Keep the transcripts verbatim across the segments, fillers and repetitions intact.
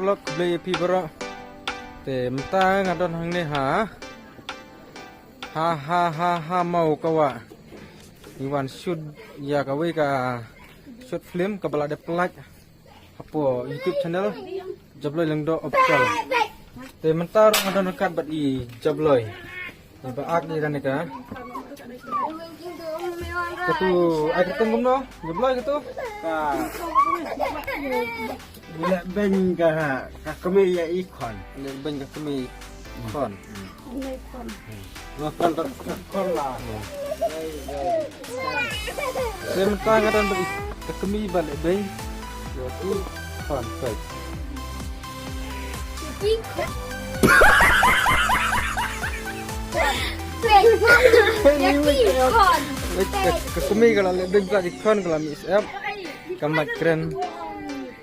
Vlog khublei ïa phi baroh. Te mynta nga don hangne ha ha ha ha ha Mawkawah. Ngi wan shoot ïa kawei ka short film kaba la dep pynlait hapoh YouTube channel Jabloi Lyngdoh Official. Te mynta ruh nga don ryngkat bad i Jabloi. Ba ak ïa kane ka. Katu ai kyrteng kumno? Jabloi katu? Ka. Lehbeiñ ka, ka kmie ïa i khon. Lehbeiñ ka kmie i khon. Wa kan ka khon la. Te mynta nga don bad i ka kmie ba lehbeiñ ïa i khon. Ka kmie ka la lehbeiñ bad i khon ka la mih syep. Ka mait kren.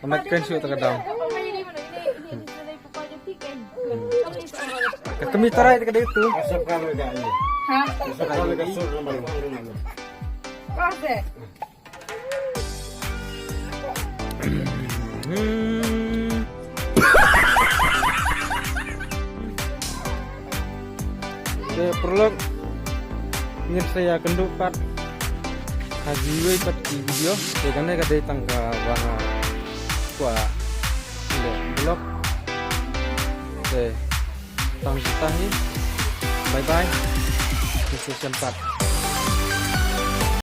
Ka mait kren shuh ta ka dam. Ka kmie tarai ta ka dei tu. Ha? Hmm. Te paralok, ngin sa ïakynduh pat ha kiwei pat ki video. Te kane ka dei tang kaba nga kwah leh vlog. Te tang kita hi. Bye bye. Ngin sa ïashem pat.